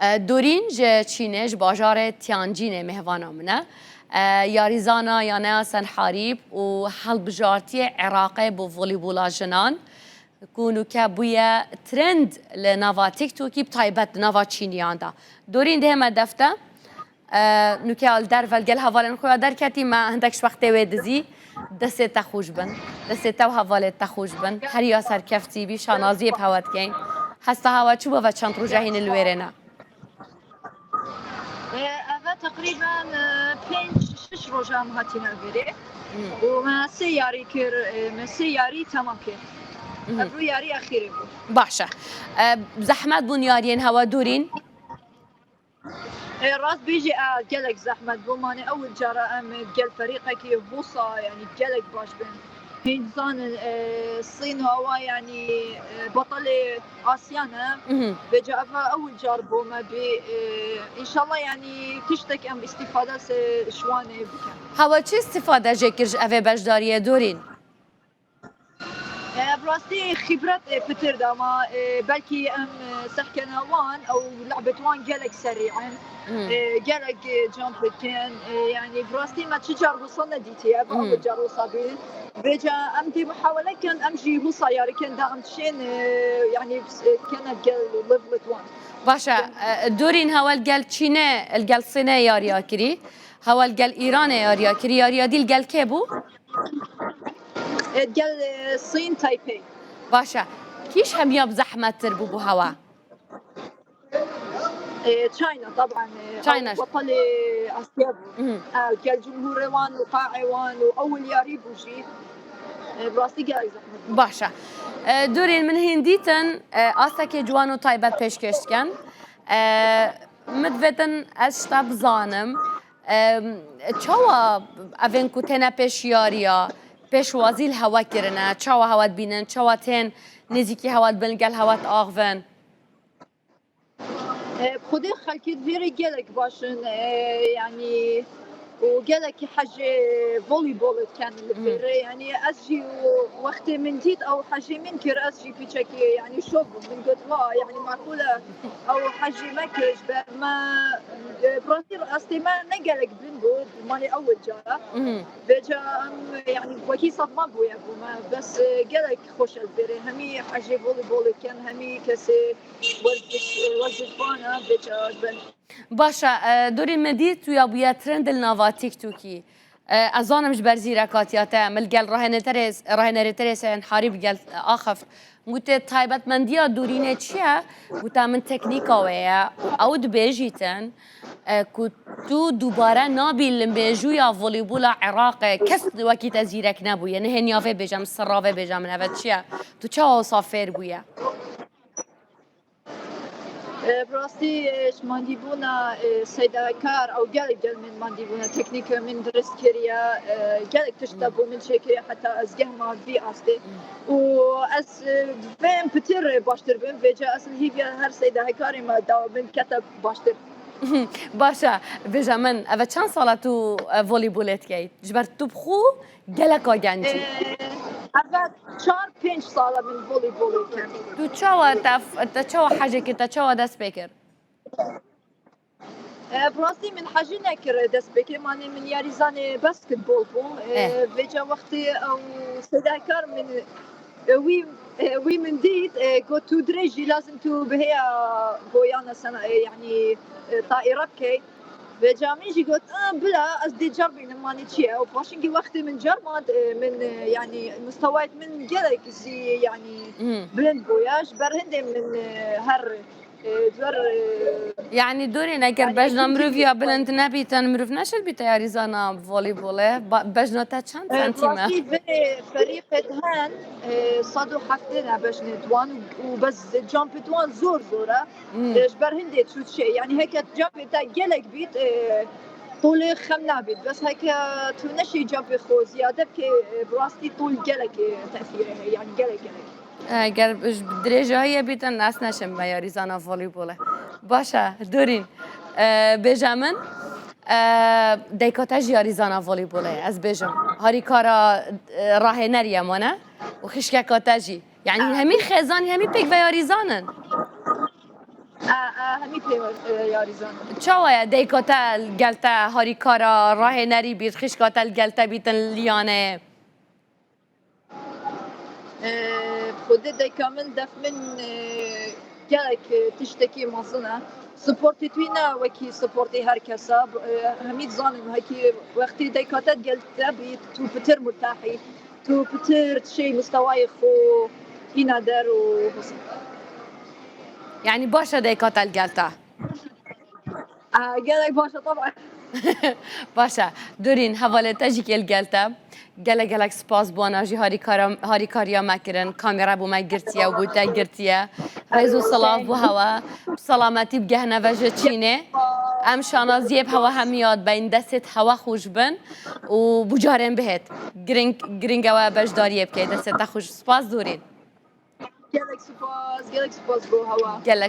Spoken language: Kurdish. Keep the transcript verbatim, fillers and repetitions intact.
E, Dorîn ji Çînê, ji bajarê Tianjinê mêhvana min e. E, yarîzana Yaneya Senharîb û hilbijartiyê Iraqê bo volîbola jinan, ku nûke bûye trend li nava TikTokî, bi taybet li nava Çîniyan de. Dorîn, dihê me defte. E, nûke li derve li gel hevalên xwe ya derketî, me hindek ji wextê wê dizî. Destê te xweş bin. Destê te û hevalê te xweş bin. Her ya serkeftî bî, şanaziyê bi hewe dikeyn. Hesta hewa çi bû ve çend roja hîn li wêrê ne? E, eve teqrîben, e, pênc, şeş roja em hatine vêrê. Û me sê yarî kir, e, me sê yarî temam kir. Ev rû yarî exîrê bû. Baş e. E, zehmet bûn yariyên hewa Dorîn? E, rast bêjî, e, gelek zehmet bû. Mane ewil cara em gel ferîqekî wisa, yanî gelek baş bin. Hîn dizanin, e, Sîn û awa, yanî, e, betelê Asya ne. Vêca eva ewil car bû me bî, e, înşallah, yanî tiştek em îstîfade se ji wan ê bikin. Hewa çi îstîfade jê kir ji evê beşdariyê Dorîn? E, bi rastî xibret, e, pitir da ma, e, belkî em, e, sehkena wan ew lebet wan gelek serî in. E, gelek, e, jump dikin. E, yanî bi rastî me çi car wisa nedîtiye, bi ew car wisa bî. Vêca em dê muhawele kin, em jî wisa yarikin da em dişên, e, yanî, e, kene gel level wan. Baş e, e, Dorîn hewa li gel Çînê, li gel Sînê yariya kirî. Hewa li gel Îranê yariya kirî. Yariya dî li gel kê bû? E, gel, e, Sîn, Taipei. Baş e. Kî ji hemiya bi zehmettir bû bo hewa? E, China, taban, e, China. Ew betelê Asya bû. E, gel cumhurê wan û qaê wan û ewil yarî bû jî. E, bi rastî gelek zehmet bû. Baş e. E, Dorîn, min hîn dîtin, e, astekê ciwan û taybet pêşkêş dikin. E, min divêtin ez ji te bizanim. Em, çawa evên ku têne pêş yariya, pêşwazî li hewe kirine, çawa hewe dibînin, çawa tên nêzîkî hewe dibin, li gel hewe diaxivin? E, bi xwedê xelkê di vê rê gelek baş in, e, yanî û gelekî hejê volîbol dikin li vê rê. Yanî ez jî wextê min dît ew hejê min kir, ez jî piçekî, yanî şok bûm. Min got, wa, yanî maqûl e. Ew hejî me kir ji ber me, e, bi rastî rastê me ne gelek bilind bû, malê ewil cara. Vêca em, yanî wekî sedma bûye bû me. Bes, e, gelek xweş e li vê rê. Hemî hejê volîbolê dikin, hemî kesê werziş, e, werziş bana, vêca ji ber. Baş e, e, Dorîn, me dît tu ya bûye trend li nava TikTokî. E, ez zanim ji ber zîrekatiya te, min li gel rahênerê te rê, rahênerê te rê Senharîb gel, e, axif. Min gote, taybetmendiya Dorînê çi ye? Gote, min teknîka wê ye û ew dibêjîtin, e, ku tu dubare nabî li mêjûya volîbola Iraqê, kes wekî te zîrek nebûye. Nihêniya vê bêje, min sirra vê bêje, min eve çi ye? Tu çawa wisa fêr bûye? E, bi rastî, e, ji mandîbûna, e, Seyda Hekar ew gelek gel min mandîbûna teknîke min dirist kiriye, e, gelek tişta bo min çêkiriye heta ez gehma vî astê. Û ez, e, divêm pitir baştir bim, vêca ez hîviya her Seyda Hekarê me dawa min kete baştir. Baş e, bêje min, eve çend sala tu, e, volîbolê dikey? Ji ber tu bi xwe geleka gencî. Ee, eve çar pênc sala min voleybolê kir. Tu çawa te, te çawa hejê kir, te çawa dest pê kir? Ee, bi rastî min hejî nekir dest pê kir. Manê min yarîzanê basketbol bûm. Ee, Eh. Vêca wextê ew sedekar min, e, wî, e, wî min dît, e, got, tu dirêj î, lazim tu bi hêya boyana sena, e, yanî, e, taîre bikey. Vêca min jî got, "A, bila, ez dê car bînim, manê çi ye?" Û paşinkî wextê min car mand, e, min, e, yanî, mistewayet min gelek zî, yanî, Hmm. bilind bûye. Ji ber hindê min, e, her, e, car, e, Yanî, dorê, eger yanî, bejna ikinci mirov ya bilind nebîtin, mirov neşir bîte yarîzana voleybolê. Ba-, bejna te çend E, sentîm e? Rastî vê ferîqê dihen, e, sed û heftê ne bejnê diwan û, û bes campê diwan zor zor e. Hmm. E, ji ber hindê tu çê, yanî heke campê te gelek bît, e, tolê xem nabît. Bes heke tu neşê campê xwe ziyade bikê, e, bi rastî tol gelek, e, tesîrê heye, yanî gelek gelek. E, ger ji dirêjahiyê bîtin, ez neşim me yarîzana voleybolê. Baş e, dorîn. E, bêje min, e, dayka te jî yarîzana voleybolê, ez bêjim. Harîkara, e, rahênerî ye mane û xişkeka te jî. Yanî hemî xêzan, hemî pêk ve yarîzan in. e, hemî pê e, yarîzan. Çawa ye dayika te li gel te harîkara rahênerî bît, xişka te li gel te bîtin liyanê? E, Xwedê dayika min def min e, gelek e, tiştekî mezin e. Suportê wî ne wekî suportê her kesa. E, hemî dizanin wekî wextê dayika te gel te bît, tu pitir murtahî, tu pitir şey mistewayê xwe hîna der û Yanî baş e dayika te li gel te? E, gelek baş e taban. Baş e. Dorîn, hevalê te jî kê li gel te. Gelek gelek spas bo wana jî harîkara- harîkariya me kirin. Kamera bo me girtiye û bo te girtiye. Rêz û silav bo hewe. Bi selametî bigehine ve ji Çînê. Em şanaziyê bi hewe hemiya dibeyin, destêt hewe xweş bin û bo carên bihêt. Giring, giring e we beşdariyê bikey, destê te xweş. Spas Dorîn. Gelek spas, gelek spas bo hewa. Gelek